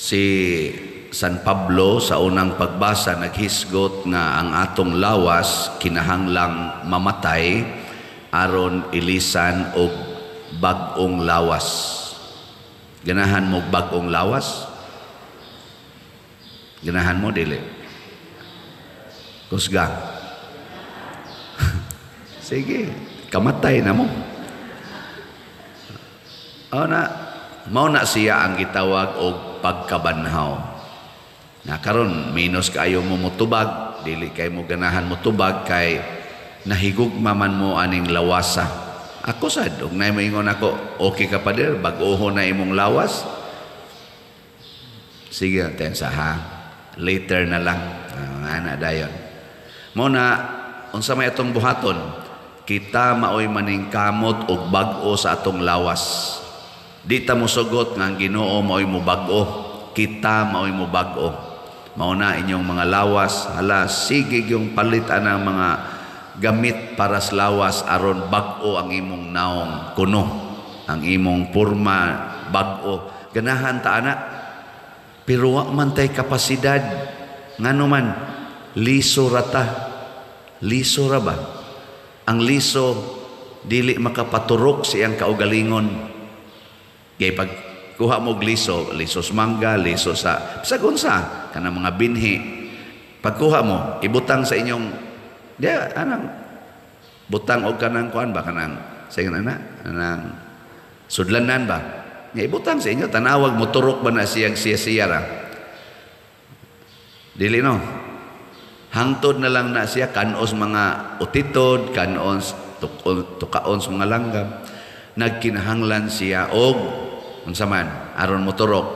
Si San Pablo sa unang pagbasa naghisgot nga ang atong lawas kinahanglang mamatay aron ilisan og bag-ong lawas. Ganahan mo bag-ong lawas? Ganahan mo dili? Kusga. Sige, kamatay na mo. O na, mao na siya ang gitawag og pagkabanhaw. Na karon minus kaayo mo motubag, dili kay mo ganahan motubag kay nahigugma man mo aning lawasa. Ako sad, og naay moingon ako, "Okay ka, pader, bag-oho na imong lawas." Sige, tensa ha. Later na lang. Ana dayon. Mao na unsa may atong buhaton? Kita maoy maningkamot og bag-o sa atong lawas. Di ta mosugot nga ang Ginoo maoy mobag-o. Kita maoy mobag-o. Mao na inyong mga lawas, hala, sige yung palit anang mga gamit para sa lawas aron bag-o ang imong naong kuno, ang imong porma bag-o. Ganahan ta ana. Pero wa man tay kapasidad. Ngano man liso ra ta. Liso ra ba? Ang liso dili makapaturok sa iyang kaugalingon. Kay pag kuha mo og liso, liso sa mangga, liso sa bisag unsa kanang mga binhi. Pagkuha mo, ibutang sa inyong diya anang butang og kanang kuan ba, kanang sa ingon ana anang sudlanan ba? Nga ibutang sa inyo, tanawag mo turok ba na siyang siya-siya ra. Dili no. Hangtod na lang na siya kanos mga utitod, kanos tukaon sa mga langgam. Nagkinahanglan siya og unsa man aron moturok?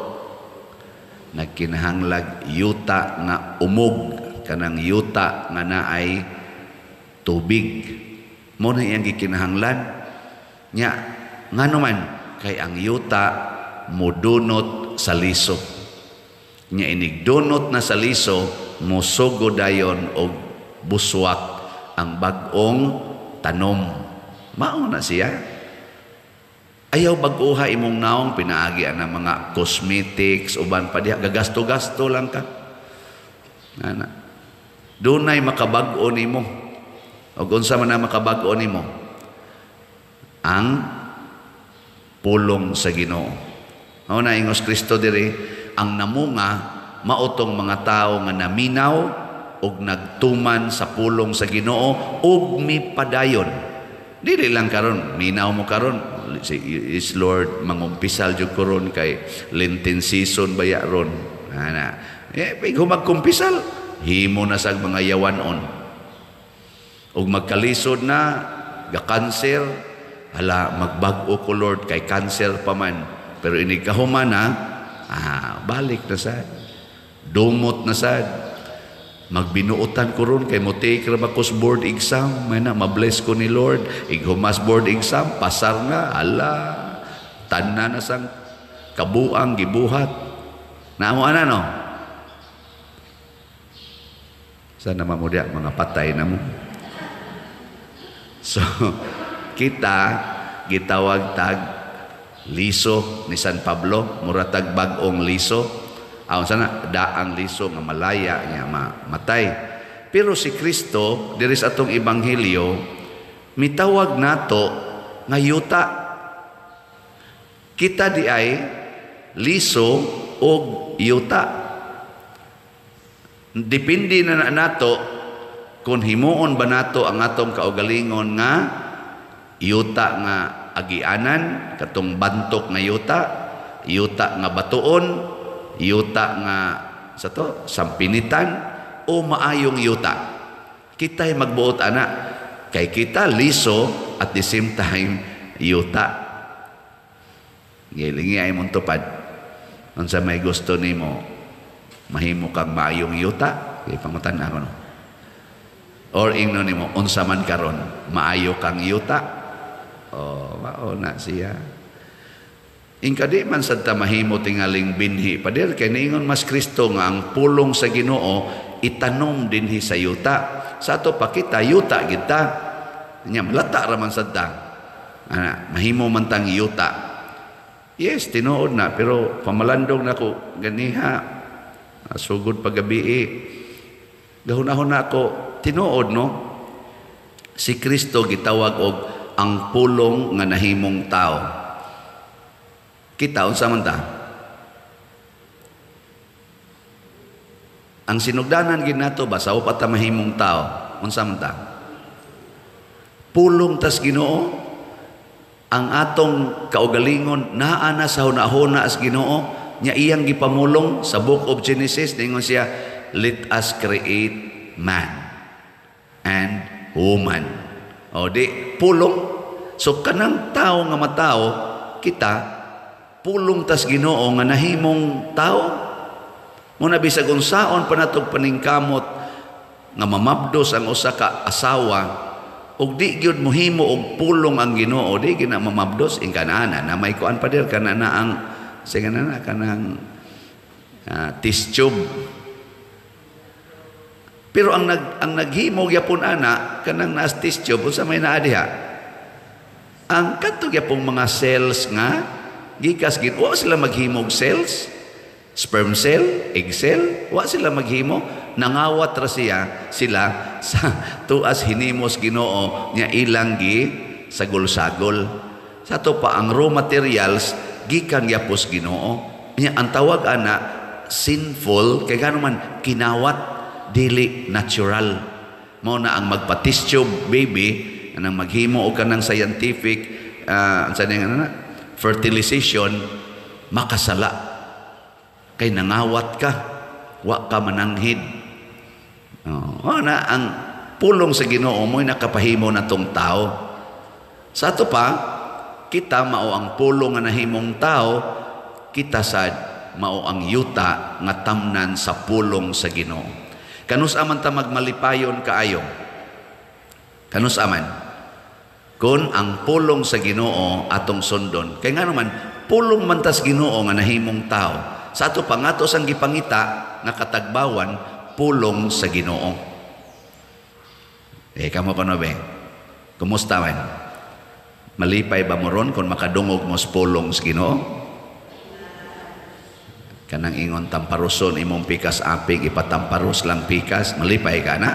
Nagkinahanglag yuta nga umog, kanang yuta nga naay tubig. Mo na iyang gikinahanglan. Nya ngano man kay ang yuta mudunot sa liso. Nya inig dunot na sa liso, mosugo dayon og buswak ang bag-ong tanom. Mao na siya. Ayaw bag-uha imong naong pinaagi ang mga cosmetics uban pa diha, gagasto-gasto lang ka. Ana. Dunay makabag-o nimo. Og unsa man ang makabag-o nimo? Ang pulong sa Ginoo. Mao na ingos Kristo diri, ang namunga maotong mga tawo nga naminaw og nagtuman sa pulong sa Ginoo ug mipadayon. Dili lang karon, minaw mo karon, si is Lord, mangumpisal jud ko ron kay Lenten season baya ron. Ana. Eh pig magkumpisal, himo na sa mga yawanon. Ug magkalisod na, ga-cancer, hala, magbag-o ko, Lord, kay cancer pa man. Pero inig kahuman na, balik na sad. Dumot na sad. Magbinuotan ko ron kay mo take ra ba ko sa board exam, may na mabless ko ni Lord. Ighumas board exam, pasar na, ala, tanan na sang kabuang gibuhat. Naamo ana no? Sana mamudya mga patay na mo. So, kita gitawag tag liso ni San Pablo, mura tag bag-ong liso. Aon sana daang liso nga malaya niya matay. Pero si Kristo diri sa atong ebanghelyo mitawag nato nga yuta. Kita di ay liso og yuta. Depende na nato kung himuon ba nato ang atong kaugalingon nga yuta nga agianan, katong bantok nga yuta, yuta nga batuon, yuta nga sa to, sampinitan, o maayong yuta. Kita'y magbuot ana kay kita liso, at the same time yuta. Gilingi ay mong tupad. Unsa may gusto nimo, mahimo kang maayong yuta? Kay pangutan ako no. Or ingno nimo, unsa man karon, maayo kang yuta? Oh, mao na siya. Ingka di man sad ta mahimo tingaling binhi pader kay niingon mas Kristo nga ang pulong sa Ginoo itanom dinhi sa yuta. Sa ato pa kita yuta kita. Nya malata ra man sad ta. Ana, mahimo man tang yuta. Yes, tinuod na, pero pamalandong na ko ganiha, sugod pagabi. Gahunahon na ako, tinuod, no? Si Kristo gitawag og ang pulong nga nahimong tao. Kita unsa man ta? Ang sinugdanan gid nato ba sa pa ta mahimong tao? Unsa man ta? Pulong tas Ginoo. Ang atong kaugalingon naa na sa hunahuna as Ginoo nya iyang gipamulong sa Book of Genesis. Ningon siya, let us create man and woman. O di pulong. So kanang tao nga matao kita, pulong tas Ginoo nga nahimong tao. Muna bisag unsaon pa natog paningkamot nga mamabdos ang usa ka asawa ug di gyud mohimo og pulong ang Ginoo, di gyud na mamabdos ingkanana na may kuan pa dir kana na ang sige na kanang test tube. Pero ang naghimo gyapon ana kanang naas test tube, unsa may naa diha? Ang kadto gyapong mga cells nga gikas gid, wa sila maghimog cells, sperm cell, egg cell, wa sila maghimo. Nangawat ra sila sa tuas hinimos Ginoo nya ilang gi sagol-sagol. Sa ato pa ang raw materials gikan gyapos Ginoo. Nya ang tawag ana sinful kay ngano man kinawat, dili natural. Mao na ang magpa-test tube baby anang maghimo og kanang scientific unsa ning ana fertilization, makasala kay nangawat ka, wa ka mananghid. Oh, na ang pulong sa Ginoo mo'y nakapahimo na tong tao. Sa ato pa, kita mao ang pulong nga nahimong tao, kita sad mao ang yuta nga tamnan sa pulong sa Ginoo. Kanus aman ta magmalipayon kaayo? Kanus aman? Kun ang pulong sa Ginoo atong sundon. Kay ngano man pulong man tas Ginoo nga nahimong tao. Sa ato pa ngato sang gipangita nga katagbawan pulong sa Ginoo. Eh kamo kuno be? Kumusta man? Malipay ba mo ron kung makadungog mo sa pulong sa Ginoo? Kanang ingon tamparuson imong pikas aping ipatamparos lang pikas, malipay ka na?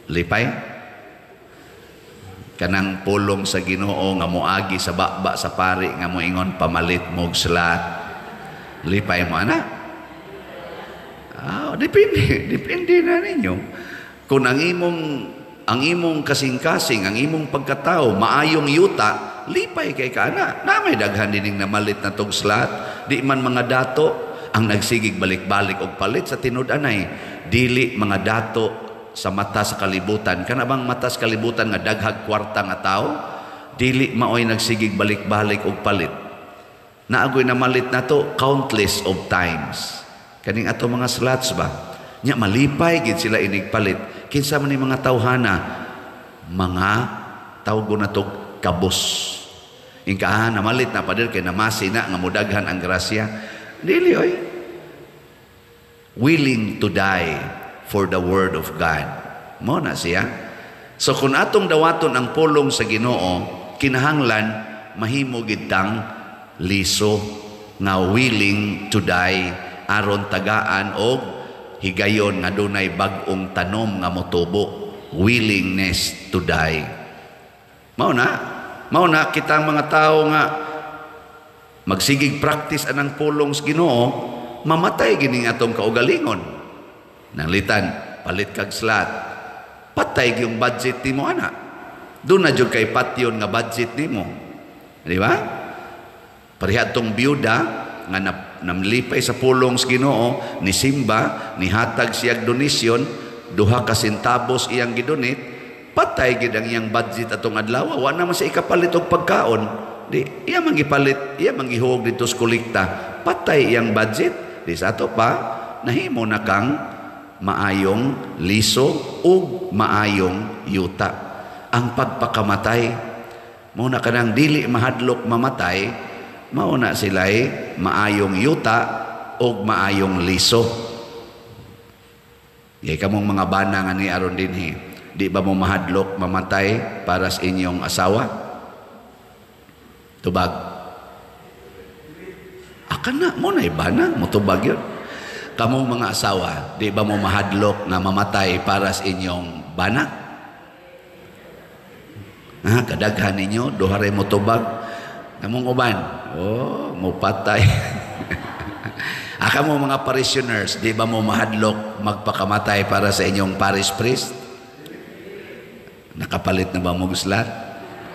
Lipay? Kanang pulong sa Ginoo nga moagi sa baba sa pari nga moingon pamalit mog slat, lipay mo ana? Ah, depende, depende na ninyo. Kung ang imong kasing-kasing, ang imong pagkatao, maayong yuta, lipay kay ka ana. Na may daghan dining namalit na tog slat, di man mga dato ang nagsigig balik-balik og palit sa tinud-anay, dili mga dato sa mata sa kalibutan. Kana bang mata sa kalibutan nga daghag kwarta nga tao, dili maoy nagsigig balik-balik og palit. Naagoy namalit nato countless of times. Kaning ato mga slots ba? Nya malipay gid sila inig palit. Kinsa man ni mga tawhana, mga tawgo na to kabos. Ingka namalit na pader kay namasi na nga mudaghan ang grasya. Dili oy. Willing to die for the word of God. Mo na siya. So kung atong dawaton ang pulong sa Ginoo, kinahanglan mahimo gid tang liso nga willing to die aron tagaan og higayon nga dunay bag-ong tanom nga motubo, willingness to die. Mao na kitang mga tao nga magsigig practice anang pulong sa Ginoo, mamatay gining atong kaugalingon. Nanglitan, palit kag slat, patay gyung budget nimo ana. Doon na jud kay patyon nga budget nimo. Di ba? Pareha tong byuda nga namlipay sa pulong sa Ginoo, ni simba, nihatag siyag donasyon, 2 ka sentabos iyang gidonate, patay gid ang iyang budget atong adlaw. Wa naman siya ikapalit og pagkaon. Di iya man gipalit, iya man gihuog dito sa kolekta, patay iyang budget. Di sa ato pa nahimo na kang maayong liso ug maayong yuta. Ang pagpakamatay mao na kanang dili mahadlok mamatay, mao na sila'y maayong yuta ug maayong liso. Gay kamong mga bana nga ni aron dinhi, di ba mo mahadlok mamatay para sa inyong asawa? Tubag. Kana mo na bana, motubag yun. Kamong mga asawa, di ba mo mahadlok nga mamatay para sa inyong bana? Ha, kadaghan ninyo, duha ray motubag. Kamong uban, oh, mo patay. Aka mo mga parishioners, di ba mo mahadlok magpakamatay para sa inyong parish priest? Nakapalit na ba mo guslat?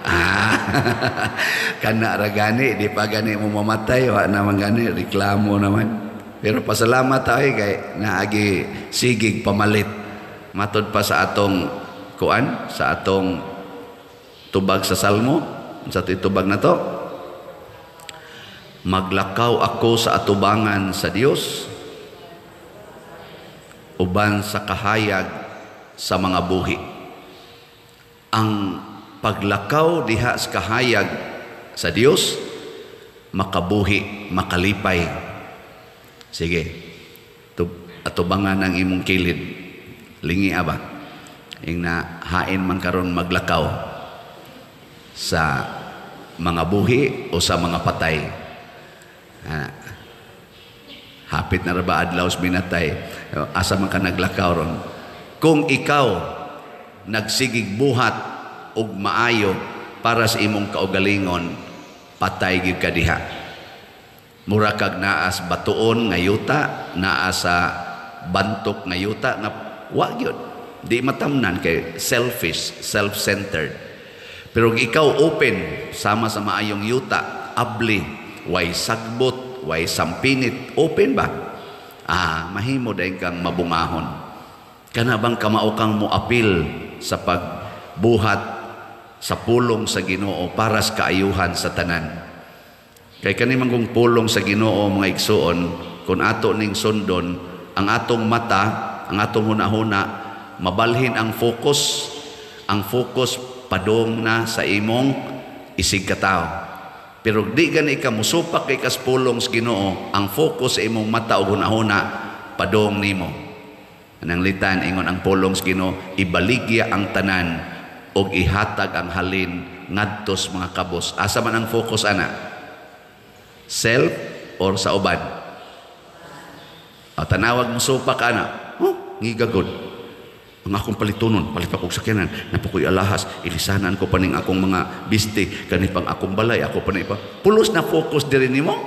Ah, kana ra gani, di pa gani mo mamatay, wa naman gani, reklamo naman. Pero pasalamat tayo kay naagi sigig pamalit. Matod pa sa atong kuan, sa atong tubag sa Salmo, sa tubag na to. Maglakaw ako sa atubangan sa Dios uban sa kahayag sa mga buhi. Ang paglakaw diha sa kahayag sa Dios, makabuhi, makalipay. Sige, atubangan ang imong kilid. Lingi aba. Ing na hain man karon maglakaw sa mga buhi o sa mga patay. Ha. Hapit na ra ba adlaw sa binatay? Asa man ka naglakaw ron? Kung ikaw nagsigig buhat og maayo para sa imong kaugalingon, patay gyud ka diha. Mura kag naa sa batuon nga yuta, naa sa bantok nga yuta nga wa gyud. Di matamnan kay selfish, self-centered. Pero kung ikaw open sama sa maayong yuta, abli, way sagbot, way sampinit, open ba? Ah, mahimo dayon kang mabungahon. Kana bang kamao kang moapil sa pagbuhat sa pulong sa Ginoo para sa kaayuhan sa tanan. Kay kani man kung pulong sa Ginoo, mga igsuon, kung ato ning sundon, ang atong mata, ang atong hunahuna, mabalhin ang focus, ang focus padong na sa imong isig katao. Pero di gani ka musupak kay kas pulong sa Ginoo, ang focus sa imong mata ug hunahuna padong nimo. Anang litan ingon ang pulong sa Ginoo, ibaligya ang tanan ug ihatag ang halin ngadto sa mga kabos. Asa man ang focus ana? Self or sa uban? O, tanawag mo supak ana. Oh, ngigagod. Ang akong palitunon, palit pa kog sakyanan, napakoy alahas, ilisanan ko pa ning akong mga biste, kani pang akong balay, ako pa na ipa. Pulos na focus diri nimo.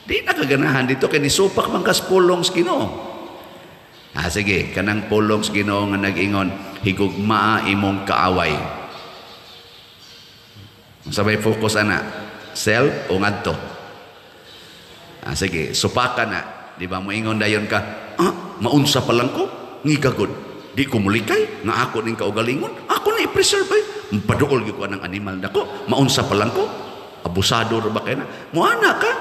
Di na kaganahan dito kay nisupak man kas pulong sa Ginoo. Ah, sige, kanang pulong sa Ginoo nga nag-ingon, higugmaa imong kaaway. Sabay focus ana, self o ngadto? Ah, sige, supaka na. Di ba moingon dayon ka, ah, maunsa pa lang ko, ngigagod. Di ko mulikay, nga ako ning kaugalingon, ako na i-preserve ay. Paduol gyud ko anang animal nako, maunsa pa lang ko, abusado ra ba kay na? Moana ka.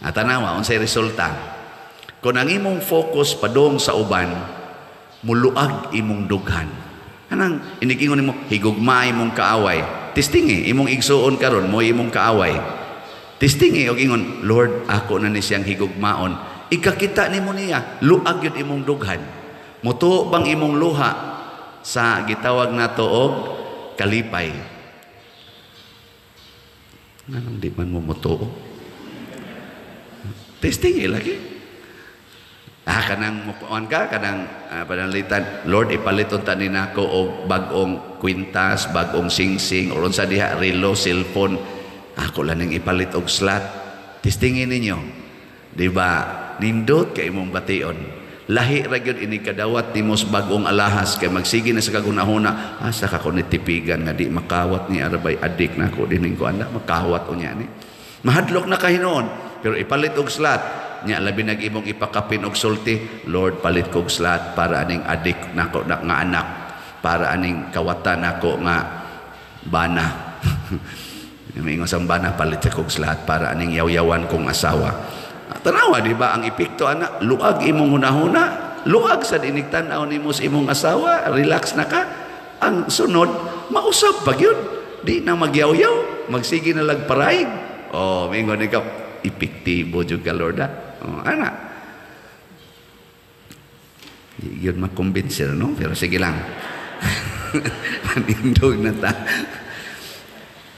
Ah, tanawa, unsay resulta? Kung ang imong focus padung sa uban, muluag imong dughan. Anang inigingon nimo, higugma imong kaaway. Testingi imong igsuon karon, mo imong kaaway. Testingi og ingon, Lord, ako na ni siyang higugmaon. Ikakita nimo niya, luag yun imong dughan. Mutuo bang imong luha sa gitawag nato og kalipay? Nganong di man mo mutuo? Testingi lagi. Ah, kanang mukuan ka, kanang pananglitan, Lord, ipalit unta ni nako og bag-ong kwintas, bag-ong singsing, or unsa diha, relo, cellphone. Ako lang ning ipalit og slot. Testingin ninyo. Di ba? Nindot kay imong bation. Lahi ra gyud ini kadawat nimo sa bag-ong alahas kay magsige na sa kagunahuna, asa ka ko ni tipigan nga di makawat ni arabay adik na ako dining ko anak makawat unya ni. Mahadlok na kahinuon, pero ipalit og slot. Nya labi nag imong ipakapin og sulti, Lord, palit kog slot para aning adik nako na, nga anak, para aning kawatan nako nga bana. Mingon sa bana, palit sa kog slot para aning yaw-yawan kong asawa. Tanawa, di ba ang epekto ana, luag imong hunahuna, luag sa dinig tan-aw nimo sa imong asawa, relax na ka. Ang sunod, mausap pa gyud. Di na magyaw-yaw, magsige na lag paraig. Oh, mingon ikaw, epektibo jud ka, Lord, ah. Oh, ana. Di yun makumbinsi, no? Pero sige lang. Panindog na ta.